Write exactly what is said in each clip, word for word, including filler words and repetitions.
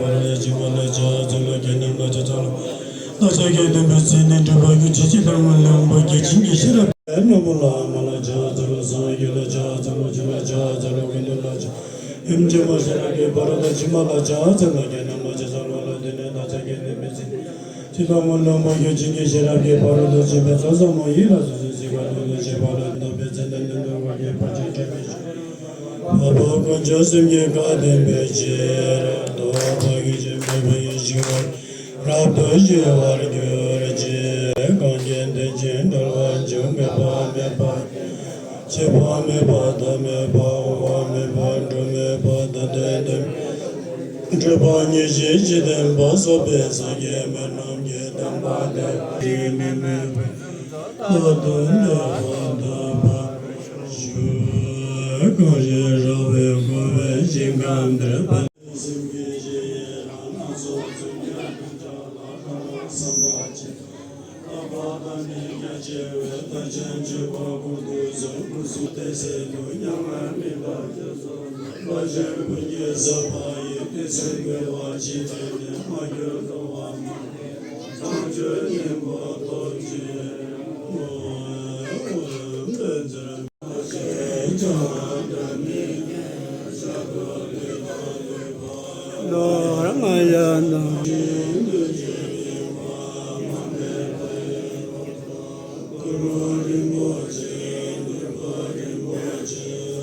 ཕ་རོལ་ཏུ་ཕྱིན་པ་ལ་ཕྱག་འཚལ་ལོ། བསོད་ནམས་ལ་ཕྱག་འཚལ་ལོ། བདག་ཅག་གི་སྟོན་པའི་ཚེ་ནི་སྒྲུབ་པ་རྒྱུད་ཀྱི་སྤྱི་དང་སྔོན་ལ་འོངས་པ་རྒྱལ་ཆེན་གྱི་ཤེས་རབ་ཉོན་མོངས་ལ་མ་ལ་ཕྱག་འཚལ་ལོ། སངས་རྒྱས་ལ་ཕྱག་འཚལ་ལོ། ཆོས་ལ་ཕྱག་འཚལ་ལོ། ཀུན་འདུས་ལ་ཕྱག་ཡུམ་ཆེན་མོ་ཤེས་རབ་ཀྱི་ཕ་རོལ་ཏུ་ཕྱིན་པ་ལ་ཕྱག་འཚལ་ལོ། བསོད་ནམས་ལ་ཕྱག་འཚལ་ལོ། དེ་ནས་བདག་ཅག་གི་སྟོན་པའི་ཚེ་ནི་སྤྱི་དང་སྔོན་ལ་འོངས་པ་རྒྱལ་ཆེན་གྱི་ཤེས་རབ་ཀྱི་ཕ་རོལ་ཏུ་ཕྱིན་པའི་ཚོགས་ཟབ་མོ་ཡིད་ལ་གཟིགས་ཤིང་ཚིག་པ་དོན་དུ་བྱེད་པ་ལ་བདག་པོའི་ཚེ་ནི་ནམ་དུ་བ་གི་བར་ཆད་བྲལ་བའི་ཕྱིར། འཕགས་པ་དཀོན་མཆོག་གསུམ་གྱི་བཀའ་བདེན་པའི་ཕྱིར། རྟོག་པ་གིས་ཀྱང་མེད་པ་ཡེ་ཤེས་ཀྱི་རབ་ཏུ་ཞི་བར་གྱུར་ཅིག་གང་གིས་དེ་བཞིན་གྲོལ་བར་འགྱུར། འགག་པ་མེད་པ། ཆད་པ་མེད་པ། མཐའ་མེད་པ། དབང་བ་མེད་པ། སྒྲོ་མེད་པ། དོན་དམ་དོན་མེད་པ། འཁྲུལ་པ་ཉེར་ཞི་འཇིག་རྟེན་པ་སོགས་པའི་སངས་རྒྱས་སྨན་རྣམས་ཀྱི་དམ་པ་དེ་ཡི་མི་མེད་པ། ད་དུང་བདེ་བ་ཐོབ་པར་ཤོག་གང་ཞིག་རོལ་པའི་འཁོར་བའི་ཞིང་ཁམས་འདིར། སེམས་ཀྱི་གཞི་ཡི་ལྷ་སྣ་ཚོགས་ཚུལ་གྱིས་མཐུན་ཕྱོགས་ལ་ཁ་ལ་བསམ་པ་ཅི་འདོད་བསྔོ་བ་དང་ནི་རྒྱ་ཆེ་བའི་དར་ཆེན་མཆོད་པ་འཁོར་དུ་བཟུང་། སྐུ་གསུང་ཐུགས་སྲས་དང་མཉམ་པར་མི་འབོར་ཅན་སོགས་རྫོགས་པ་ཆེན་པོ་ཉིད་ཟབ་པ་ཡི་ཏིང་འཛིན་བསྐལ་པ་ཕྱི་ནས་ནི་མ་གྱུར་ཏོག་པ་མ་ལུས་བྱང་ཆུབ་སྙིང་པོ་ཐོབ་ཅིང་། ནོར་མ་ཡལ་ན། གུ་རུ་རིན་པོ་ཆེ། ནོར་བུ་རིན་པོ་ཆེ།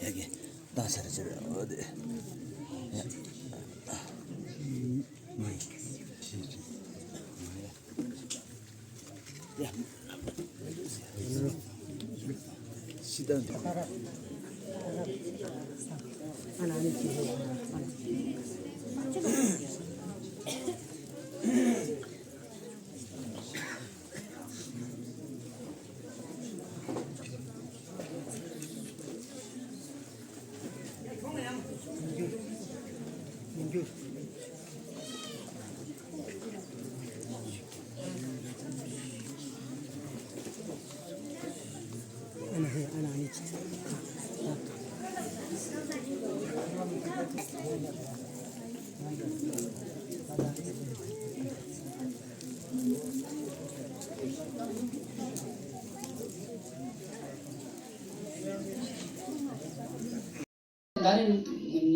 ཡ་གི་ད་ས་ར་ཅི་ར་འོ་དེ། ཡ། ད་རེས་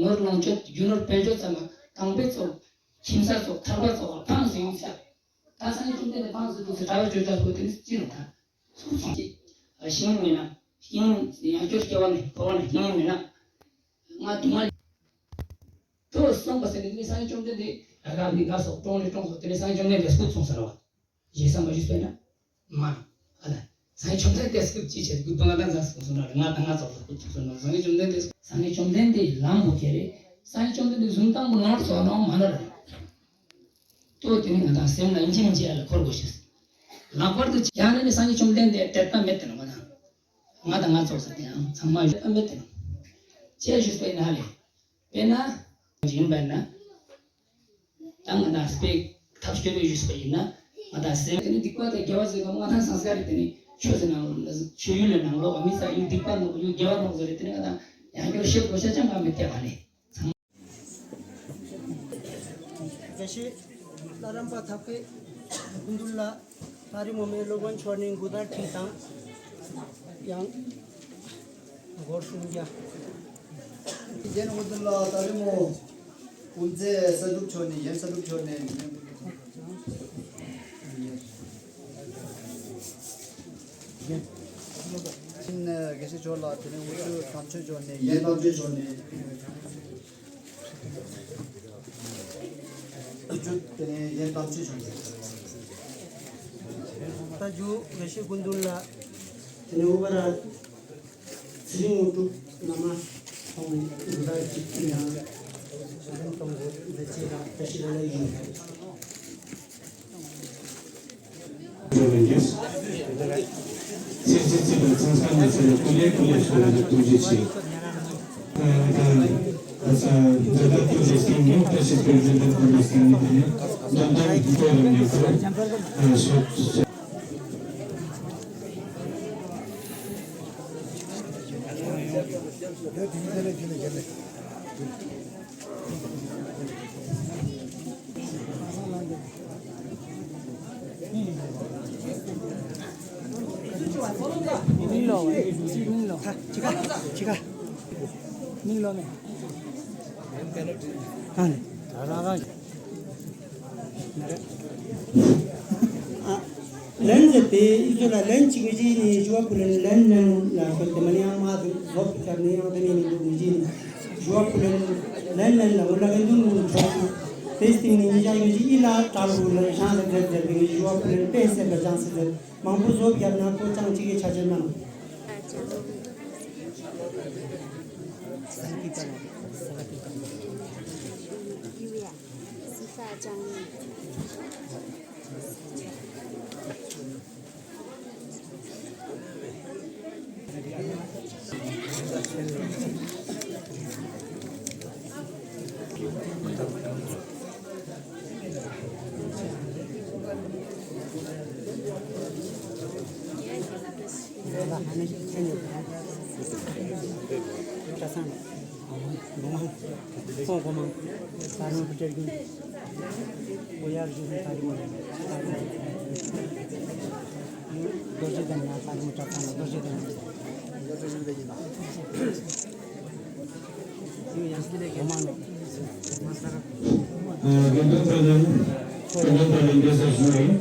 ནོར་ལོངས་སྤྱོད་རྒྱུ་ནོར་དཔལ་འབྱོར་ཚང་མ་དང་པོའི་ཚོགས་ཁྱིམ་ས་ཚོགས་ཐར་པ་ཚོགས་ལ་ཕངས་སུ་ཡོང་ཤག་ད་སངས་རྒྱས་བཅོམ་ལྡན་འདས་ཕངས་སུ་འདུག་ཟེར་གྲྭ་བ་བརྗོད་བྱ་སོགས་དེ་ནི་ཅི་རུང་ད་ཚུར་སོང་གི་ཤིང་མེད་ན་ཤིང་ཡང་སྐྱོར་སྐྱེ་བ་མེད་འཁོར་བ་ན་ཤིང་མེད་ན་ང་དུ་མ། དུ་སོང་བ་ཟེར་ནས་ནི་སངས་རྒྱས་བཅོམ་ལྡན་འདས་ཨ་ག་མི་ག་སོགས་ཀྲོང་ལས་ཀྲོང་སོགས་དེ་ནས་སངས་རྒྱས་བཅོམ་ལྡན་འདས་སྐུ་གསུངས་ས་རེད་བ། ཞེ་ས་མ་ཞུས་པས་ན། མ། ཨ་ལ། སངས་རྒྱས་བཅོམ་ལྡན་འདས་སྐུ་ཅི་བྱེད་དགོས་དོན་ང་དང་ཚ་སྐུ་གསུངས་ན་ང་དང་ང་ཚོགས་ལ་སྐུ་གསུངས་སོང་ན་སངས་རྒྱས་བཅོམ་ལྡན་འདས་སངས་རྒྱས་བཅོམ་ལྡན་འདས་ལམ་བོ་ཁྱེར་རེད། སངས་རྒྱས་བཅོམ་ལྡན་འདས་བཟུང་དང་པོ་ནོར་སོགས་ནོར་མ་ནོར་རེད། ལྟོས་དེ་ནི་ང་དང་སེམས་ལ་ཡིན་གཅིག་མིན་གཅིག་ཨ་ལ་འཁོར་དགོས་ཤེས། ལྷག་པར་དུ་ཡང་ན་ནི་སངས་རྒྱས་བཅོམ་ལྡན་འདས་དད་པ་མེད་དེ་ནོ་ང་དང་། ང་དང་ང་ཚོགས་ས་དེ་ཡང་ཚང་མ་དད་པ་མེད་དེ་ནོ། ཅེས་ཞུས་པས་ན་ལས། དཔེར་ན། ཡིན་པས་ན། ང་དང་སྤེ་ཐབས་སྐྱོ་རེ་ཞུས་པ་ཡིན་ན། ང་དང་སེམས་དེ་ནི་སྡིག་པ་དང་དགེ་བ་ཟེར་གོ་ང་དང་སངས་རྒྱས་རེད། དེ་ནི་ཆོས་ཟེར་ནང་ལོགས་ཆོས་ཡུལ་ལ་ནང་ལོགས་མི་ས་ཡུལ་སྡིག་པ་ནོག་ཡུལ་དགེ་བ་ནོག་ཟེར་རེད། དེ་ནི་ང་དང་ཡང་སྐྱར་བཤད་དགོས་ཤ་ཅང་གང་མེད་དེ་ག་ནས། དགེ་བཤེས་ལྷ་རམས་པ་ཐབས་མཁས་སྐུ་མདུན་ལ་ད་རེས་མོ་མེ་སློབ་དཔོན་མཆོག་ནས་མགུལ་དར་ཁྲིད་དང་ཡང་སྒོར་སུམ་བརྒྱ། རྒན་སྐུ་མདུན་ལ་ད་རེས་མོ་དབུ་མཛད་ས་འབྲུག་མཆོག་ནས་རྒན་ས་འབྲུག་མཆོག་ནས། དགེ་བཤེས་མཆོག་ལ་དེ་ནས་དབུ་ཁྲིད་དམ་ཆོས་མཆོག་ནས་རྒན་དམ་ཆོས་མཆོག་ནས། ཨ་ཇུ་དེ་ནས་རྒན་དམ་ཆོས་བྱུང་། ད་ཇུ་དགེ་བཤེས་སྐུ་མདུན་ལ། དེ་ནས་འུ་པ་ར་ཚེ་རིང་དངོས་གྲུབ་བླ་མ་ཁོང་གི་འདུག་ད་ཅིག་ཡང་གདན་གཏོང་དགོས་འདི་ཅིག་རང་བཀྲ་ཤིས་བདེ་ལེགས་ཡིན། ཚེ་ཚེ་ཚེ་དང་ཚང་ས་ནས་ཚེ་ལ་ཀུ་ལེ་ཀུ་ལེ་ཞུ་བ་ནི་ཐུགས་རྗེ་ཆེ། ཨ་ས་ཛ་དྲག་ཏུ་རེ་སྐྱེ་ངེས་བཀྲ་ཤིས་པའི་རྒྱུན་དུ་ཀུ་ལེ་སྐྱེ་ངེས་དེ་ནི་འདོན་ཐང་དུ་ཀོ་ར་ཉེ་ཁོ་ཨ་ཤོག་མིང་ལོ། མིང་ལོ། ཁ་ཅི་ཁ་ཅི་ཁ། མིང་ལོ་མེ། ཨ་ནི་ད་རང་རང་། ཨ། ལན་ཟེར་ཏེ་ཨི་ཚོ་ལ་ལན་གཅིག་གི་རྗེས་ནས་ཞུ་བ་ཕུལ་ལན་ལན་ལན་ལ་ཤོད་དེ་མ་ནི་ཡང་མ་འདུག་ཟོབ་ཀྱར་ནི་ཡང་དེ་ནས་མི་འདུག་གི་རྗེས་ནས་ཞུ་བ་ཕུལ་ལན་ལན་ལན་ལ་འོ་ལ་གན་དུ་ནུ་ཆོག་དེ་སྟེང་ནས་ཉིན་ཞག་ཡོད་ཀྱི་ཨི་ལ་གྲག་རུ་ལ་ཤང་ཟེར་ཟེར་ཟེར་བའི་ཞུ་བ་ཕུལ་ལན་དཔེ་སེམས་པ་ཅང་སེ་ཟེར་མང་པོ་ཟོབ་ཀྱར་ན་ཁོ་ཅང་གཅིག་གི་ཆ་ཆེན་མ་ནོ། སི་ཧ་ཅང་། དགེ་འདུན་པ་རྣམས་དགེ་འདུན་པ་རྣམས་འདི་ཚོ་བཞུགས་རིང་།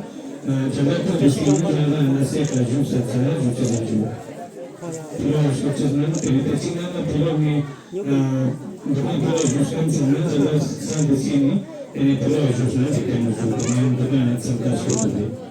བྱ་དགའ་ཐོབ་པའི་སྟེང་ནས་ང་ལ་ན་སའི་ག་བཞུགས་ས་ཚ་བཞུགས་ཆེ་ལ་བཞུགས། ཕུ་ལོ་ཤོག་ཆེ་ན་དེ་རིང་ད་ཅིག་ན་ན་ཕུ་ལོ་ངའི་འདི་ནས་ཕུ་ལོ་བཞུགས་སམ་ཚང་ན་ད་ལྟ་ས་འདི་སྲིད་ནས་དེ་ནས་ཕུ་ལོ་བཞུགས་ན་ཅིག་དེ་མ་བཞུགས་ང་ཡང་འདི་ག་ནས་ཚང་ད་ཤོག་དེ།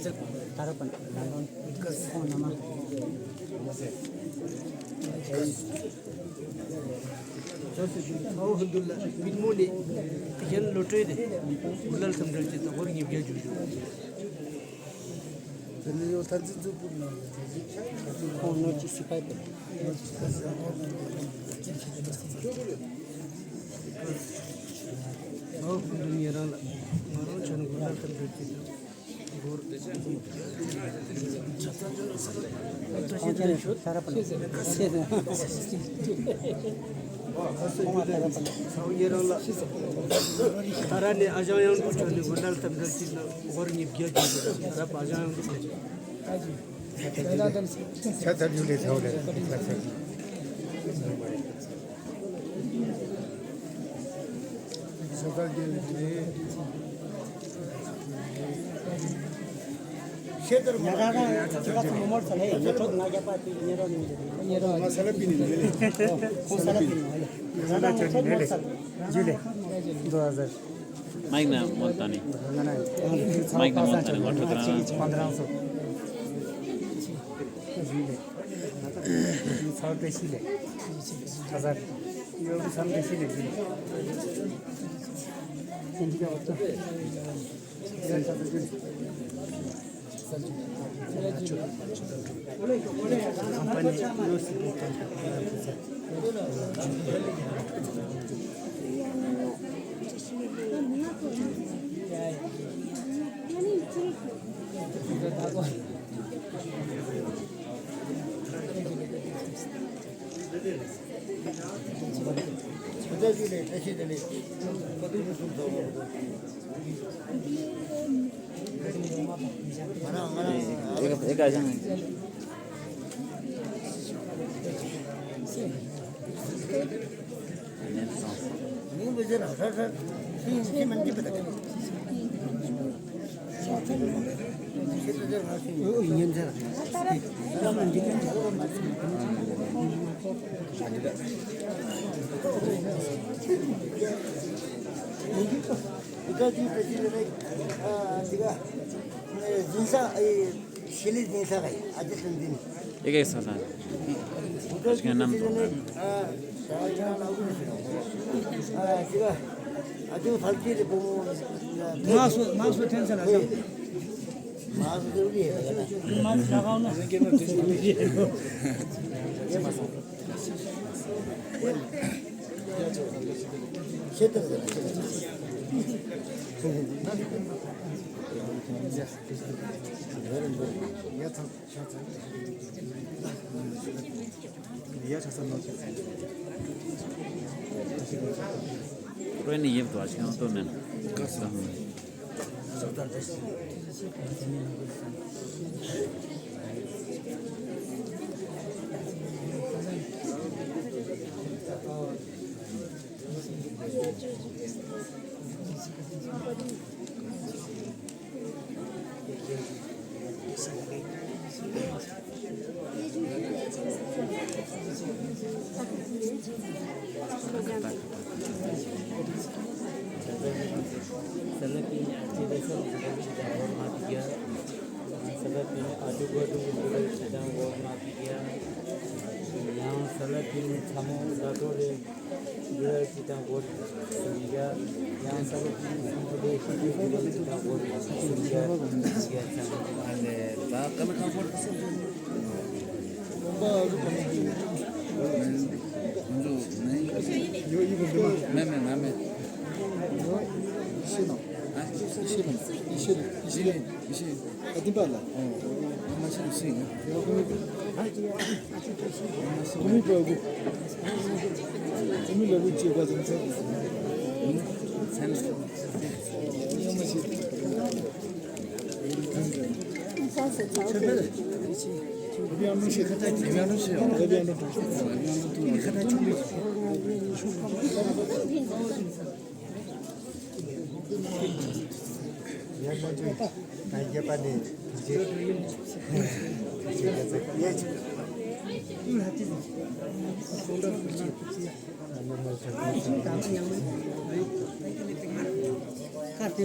ད་ར་པན་ལ་ལོན་ཁོང་ན་མ། ཨོ་ཧ་འདུ་ལ་མིད་མོ་ནས་གཞན་བློ་གྲོས་དེ་གོ་ལ་ལ་ཐམ་འདྲ་ཅིག་དང་སྒོར་ཉིས་བརྒྱ་བཅུ་བཅུ། དེ་ནས་ཡང་ཐ་ཚིག་རྫོགས་པོ་ནང་ལ་ཐ་ཚིག་ཁོང་ནོར་གྱི་སི་ཕ་ཡི་པ། ཨོ་ཧ་འདུ་ཉེ་རང་ལ་ང་རང་ཆ་ནས་གོ་ལ་ལ་ཐམ་འདྲ་ཅིག་དང་། མའིག་ནང་མོལ་ཏོ་ནི། མའིག་ནང་མོལ་ཏོ་ནི་ངོ་སྤྲོད་དང་།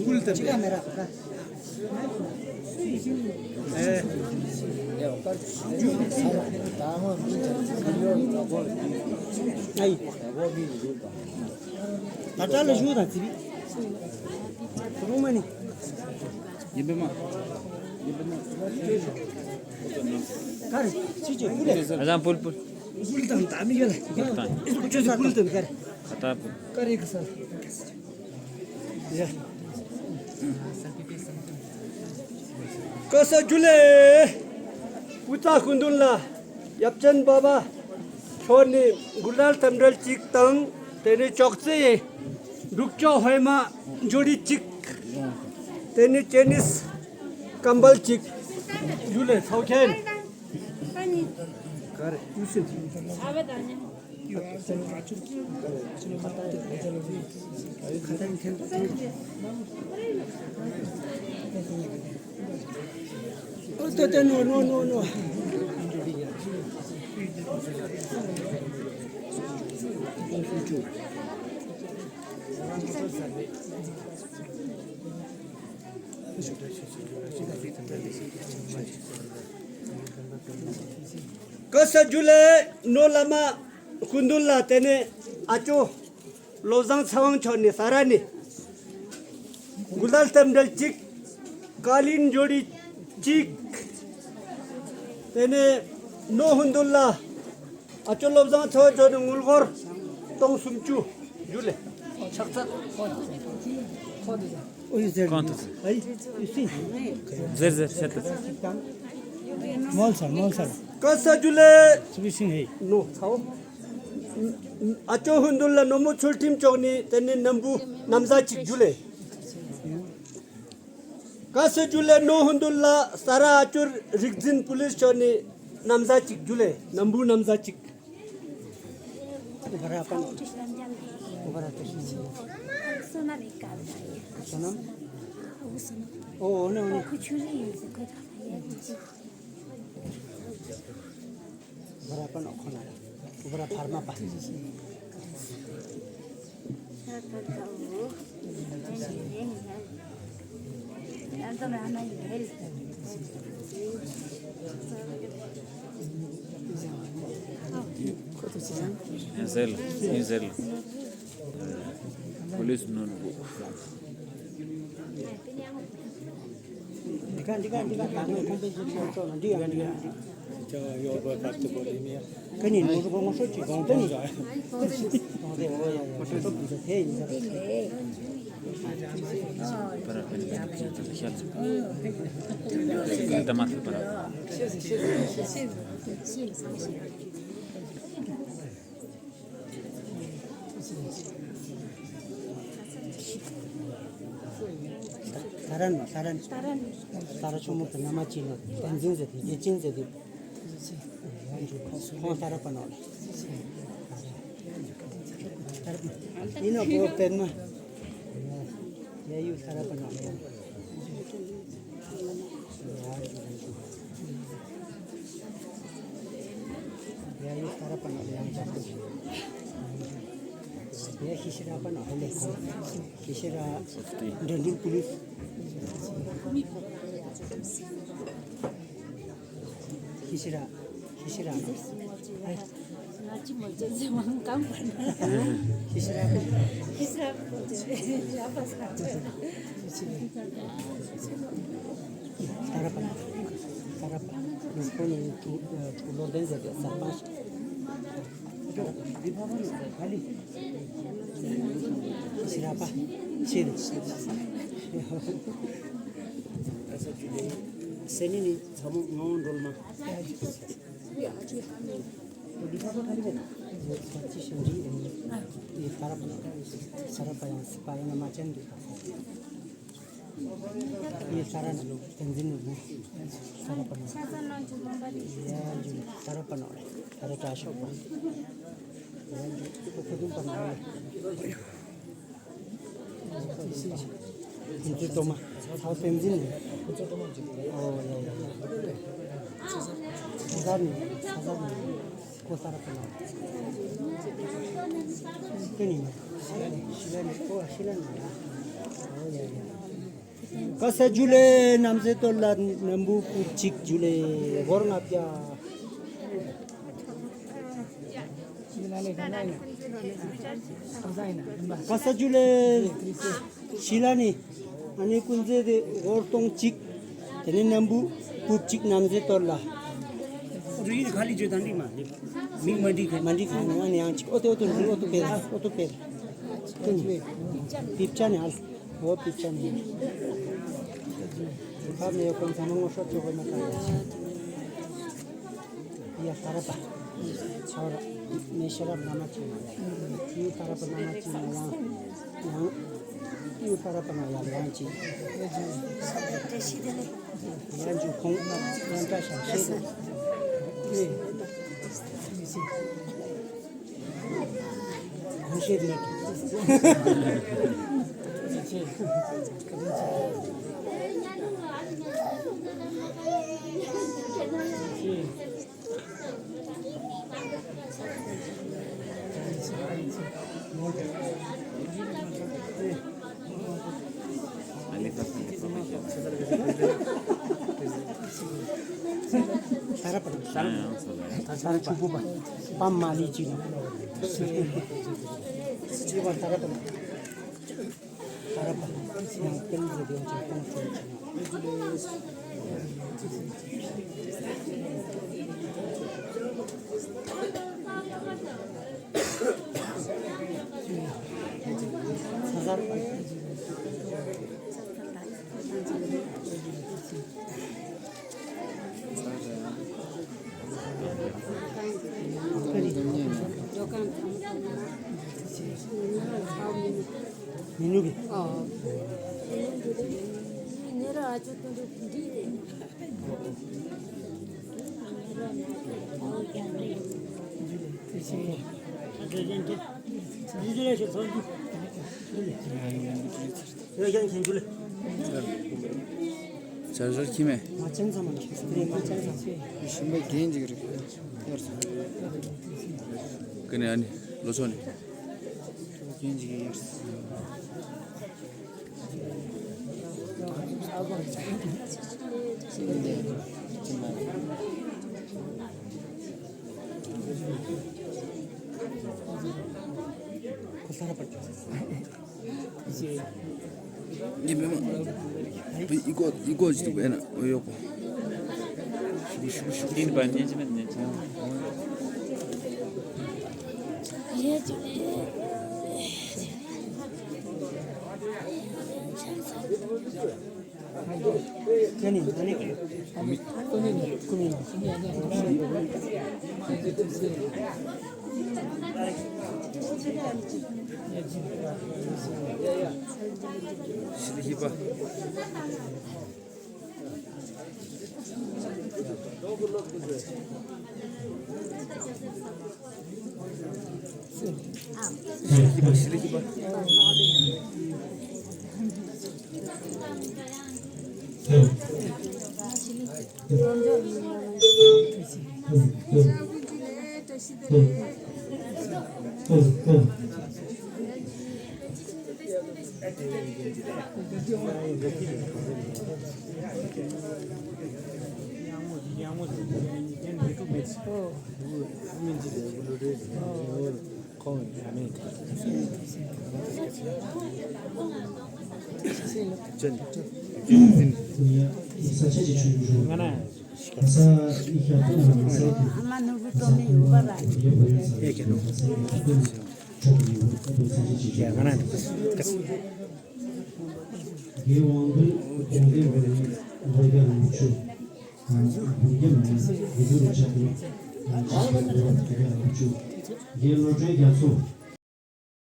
ཀུལ་དང་། ཅི་ག་མེ་ར་ཁ། ཨེ། ཨའི། ད་ལྟ་ལ་ཞུ་དང་ཙི་བི། རུང་མ་ནི། ཡིན་པས་མ། ཡིན་པས་མ། ག་རེ། ཅི་ཅི་ཀུལ་ལེ། ཨ་ཅང་ཕུལ་ཕུལ། ཕུལ་དང་ད་མི་ག་ལ། ཕུལ་དང་། ཨེ་ཀུ་ཅོ་ས་ཕུལ་དང་ག་རེ། ཁ་ཏ་ཕུལ། ག་རེ་གི་ས། ཡ། ཀ་ས་ཇུ་ལེ། ཨུ་ཙ་སྐུ་མདུན་ལ་ཡབ་ཆེན་པ་པ་མཆོག་ནས་མགུར་དར་ཐེམ་འབྲེལ་གཅིག་དང་། དེ་ནས་ཅོག་ཙེ་འབྲུག་ལྕོག་ཧོད་མ་འབྱོར་རིས་གཅིག། དེ་ནས་ཅེ་ནིས་ཀམ་བལ་གཅིག། ཇུ་ལེ། ཚའོ་ཁྱེན། ག་རེ། ཨུ་སུན། ཀ་ས་ཇུ་ལེ། ནོ་བླ་མ་སྐུ་མདུན་ལ། དེ་ནས་ཨ་ཅོ་བློ་བཟང་ཚེ་དབང་མཆོག་ནས་ས་ར་ནས་མགུར་དར་ཐེམ་འབྲེལ་གཅིག། ཀ་ལིན་འབྱོར་རིས་གཅིག། དེ་ནས་ནོ་སྐུ་མདུན་ལ་ཨ་ཅོ་བློ་བཟང་ཚེ་དབང་མཆོག་ནས་དངུལ་སྒོར་སྟོང་སུམ་ཅུ། ཇུ་ལེ། ཕྱག་འཚལ། གང་དུ། ཟེར་ཟེར་ཟེར་ཏུ། མོལ་སར་མོལ་སར། ཀ་ས་ཇུ་ལེ། ཚུལ་ཤིང་ཧེ། ནོ་ཚའོ། ཨ་ཅོ་སྐུ་མདུན་ལ་ནོ་མོ་ཚུལ་ཁྲིམས་མཆོག་ནས། དེ་ནས་སྣམ་བུ་ན་བཟའ་གཅིག། ཇུ་ལེ། ཀ་ས་ཇུ་ལེ། ནོ་སྐུ་མདུན་ལ་ས་ར་ཨ་ཅོ་རིག་འཛིན་པུ་ལིས་མཆོག་ནས་ན་བཟའ་གཅིག། ཇུ་ལེ། སྣམ་བུ་ན་བཟའ་གཅིག། ཨོ་བ་ར་པ་ནོ། ཨོ་བ་ར་ཏོ་ཤི་ནི། སོ་ན་རེ་ཀ་ད་ཡེ། སོ་ན། ཨོ་ཨོ་ནེ་ཨོ་ནེ། ཁུ་ཆུ་རི་ཡིན་ཟེར་ཁོ་ད་ཡེ། ཨོ་བ་ར་པ་ནོ་ཁོ་ན་རེ། ཨོ་བ་ར་ཕར་མ་པ། ཡང་ཟེར་ལ་ཡང་ཟེར་ལ། པོ་ལིས་ནོར་བུ། འདི་ག་འདི་ག་འདི་ག་ད་ངས་ཁོང་པའི་གཞི་ཆོག་ཆོག་ལ་འདི་ཡང་འདི་ཡང་འདི། ཀ་ནི་ནོར་བུ་ངོ་སོ་ཅིག་གོང་ཏེ་ནི། ད་ར་ནོ། ད་ར་ནོ། ད་ར་ཆུང་མོ་དེ་མནའ་མ་བྱིན་ནོ། བསྟན་འཛིན་ཟེར་དེ་རྒྱལ་ཆེན་ཟེར་དེ། ཁོང་ད་ར་པ་ནོ་ལ། ད་ར་པ། ཡིན་ནོ་བོ་པད་མ། ཡ་ཡུ་ད་ར་པ་ནོ་ལ། ཡ་ཡུ་ད་ར་པ་ནོ་ལ་ཡང་ཅག་ཏུ། ཡ་ཤི་ཤི་ར་པ་ནོ་ཧ་ལེ་ཁོ། ཤི་ཤི་ར། འགྲན་བསྡུར་པུ་ལིས། ཤི་ཤི་ར། ཤི་ཤི་ར། ཨ། ང་ཅི་མོ་ཅན་ཟེར་མང་གང་པ་ན། ཤི་ཤི་ར། ཤི་ཤི་ར་པོ་ཅན་ཡ་པ་ས་ཅན། ད་ར་པ། ད་ར་པ། ནི་སྤོ་ནི་ཐུ་ཐུ་ལོ་ལྡན་ཟེར་ཏེ་ས་པ། ཤི་ཤི་ར་པ། ཤི་ར། སེ་ནི་ནི་ཚ་མོ་ངོ་འགྲོལ་མ། ཁྱེད་ཚོའི་གཏོར་མ། ཚ་བ་བསྟན་འཛིན་ནས། ཨོ་ཡ་ཡ་ཡ། ས་ས་ནས་ས་ས་ནས་ཁོ་ས་ར་པ་ན། ཀི་ནི་ནས་ཤི་ལ་ནས་ཤི་ལ་ནས་ཁོ་ཤི་ལ་ནས་ཡ། ཨོ་ཡ་ཡ། ཀ་ས་ཇུ་ལེ་ནམ་ཟེ་ཏོ་ལ་ནམ་བུ་ཀུ་ཅིག་ཇུ་ལེ་སྒོར་ལྔ་བརྒྱ། ཀ་ས་ཇུ་ལེ་ཤི་ལ་ནི་ཨ་ནི་ཀུན་ཟེ་དེ་སྒོར་སྟོང་གཅིག་དེ་ནི་ནམ་བུ་ཀུ་ཅིག་ནམ་ཟེ་ཏོ་ལ། ཨོ་ཏོ་ཡིན་ཁ་ལི་ཇོ་དང་འདི་མ་འདི་མིག་མ་འདི་ཁ་མ་འདི་ཁ་ནི་ཨ་ནི་ཡང་ཅིག་ཨོ་ཏོ་ཨོ་ཏོ་འདི་ཨོ་ཏོ་པེ་ཨོ་ཏོ་པེ། ཏུ་ནི་པིབ་ཅ་ནི་ཨ་ལ། འོ་པིབ་ཅ་ནི། ཕབ་ནས་ཡོད་ཀོང་ཚང་མ་ངོ་ཤོག་ཆོག་གི་མ་ཐང་ཡ། ཡ་ཐ་ར་པ། ཆོ་ར། མེ་ཤ་ར་བ་ན་མ་ཆེ་མ་ཡ། ཡུ་ཐ་ར་པ་ན་མ་ཆེ་མ་ཡ། ཡང་། ཡུ་ཐ་ར་པ་ན་ཡ་ཡང་ཅི། ཡང་ཅི་ཁོང་ཡང་བཀྲ་ཤིས་བདེ་ལེགས། མི་ནུ་གི། ཇར་ཇར་ཁྱི་མེ། མ་ཅན་ཚང་མ་ཁྱི་མེ། མ་ཅན་ཚང་མ། ཤིང་པ་རྒན་ཅིག་རེད། ཡར་སོང་། ཀི་ནི་ཨ་ནི་ལོ་ཚོ་ནི། རྒན་ཅིག་ཡར་སོང་། ཁོ་ས་ར་པར་ཅོ། ཉི་མ་མ། ཨི་གོ་ཨི་གོ་ཅི་འདུག་ཨེ་ན་ཨོ་ཡོ་གོ། ཤུག་ཤུག་ཤུག་ཤུག་པ་ཉེ་ཅི་མེད་ཉེ་ཅི།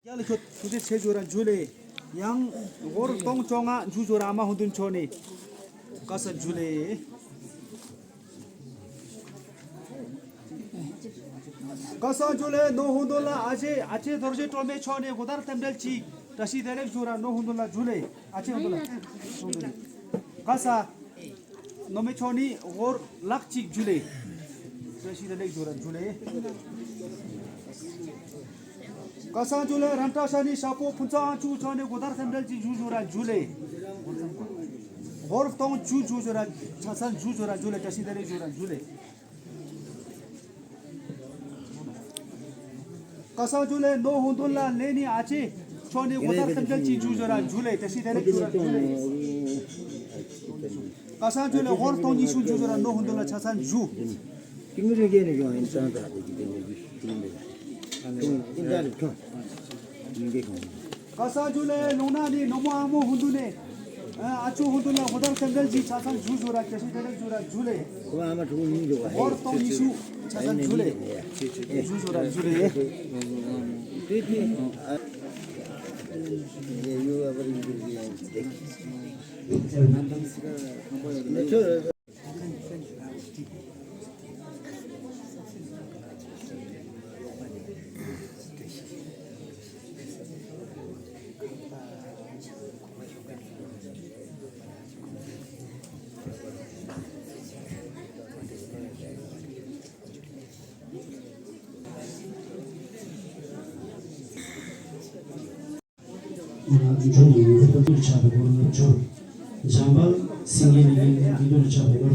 རྒྱ་ལ་ཁྱོད་ཐུགས་རྗེ་ཆེ་ཞུ་ར་འཇུ་ལེ། ཡང་སྒོར་སྟོང་བཅོ་ལྔ་འཇུ་ཞུ་ར་ཨ་མ་ཧུན་དུན་མཆོག་ནས། ཀ་ས་འཇུ་ལེ། ཀ་ས་འཇུ་ལེ་ནོ་ཧུན་དུན་ལ་ཨ་ཅེ་ཨ་ཅེ་རྡོ་རྗེ་སྒྲོལ་མའི་མཆོག་ནས་གོ་དར་རྟེན་འབྲེལ་གཅིག་བཀྲ་ཤིས་བདེ་ལེགས་ཞུ་ར་ནོ་ཧུན་དུན་ལ་འཇུ་ལེ། ཨ་ཅེ་ཧུན་དུན་ལ། ཀ་ས། ནོ་མེ་ཆོ་ནི་ཧོར་ལག་གཅིག་ཇུ་ལེ། བཀྲ་ཤིས་བདེ་ལེགས་ཞུ་ར་ཇུ་ལེ། ཀ་ས་ཇུ་ལེ་རམ་ཏྲ་ཤ་ནི་ཤ་པོ་ཕུན་ཚོགས་ཨང་ཆུ་ཆོ་ནི་གོ་དར་སེམས་འདྲེལ་གཅིག་ཞུ་ཞུ་ར་ཇུ་ལེ། ཧོར་སྟོང་བཅུ་བཅུ་ཞོ་ར་ཆ་ཚང་བཅུ་ཞོ་ར་བཅུ་ལེ། བཀྲ་ཤིས་བདེ་ལེགས་ཞོ་ར་བཅུ་ལེ། ཀ་ས་བཅུ་ལེ་ནོ་ཧུན་དུན་ལ་ལེ་ནི་ཨ་ཅེ་ཆོ་ནི་གོ་ཐར་ཁམ་ཅལ་ཅི་བཅུ་ཞོ་ར་བཅུ་ལེ། བཀྲ་ཤིས་བདེ་ལེགས་ཞོ་ར་བཅུ་ལེ། ཀ་ས་བཅུ་ལེ་ཧོར་སྟོང་ཉི་ཤུ་བཅུ་ཞོ་ར་ནོ་ཧུན་དུན་ལ་ཆ་ཚང་བཅུ། ཀིང་རི་གེ་ནི་ཡོང་ཡིན་ཙང་ད་དེ་ཀི་དེ་ནི་ཡུ་ཤུ་ཏུང་དེ་ཁྱུང་ཨིན་ད་རི་ཁྱུང་ཡིན་གེ་ཁོང་། ཀ་ས་བཅུ་ལེ་ལུང་ན་ནི་ནོ་མོ་ཨ་མོ་ཧུན་དུ་ནེ། ཨ་ཅོ་ཧུན་དུ་ལ་ཧོ་དར་སེམས་ཅན་གྱི་ཆ་ཚང་བཅུ་ཞོ་ར། བཀྲ་ཤིས་བདེ་ལེགས་ཞོ་ར་བཅུ་ལེ། ཁོ་ཨ་མ་ཕྲུ་གུ་ཡིན་འདུག་བ། ཧོར་སྟོང་ཉི་ཤུ་ཆ་ཚང་བཅུ་ལེ། བཅུ་ཞོ་ར་བཅུ་ལེ། དེ་དེ་ཨ་ཡོ་ཨ་བར་ཡིན་འདུག་ཡང་དེ། འབྱོར་ཡོད། འདི་ལྟར་ཆགས་པའི་སྐོར་ལ་འབྱོར། འཇམ་དཔལ་སེང་གེ་ནས་འདི་ལྟར་ཆགས་པའི་སྐོར།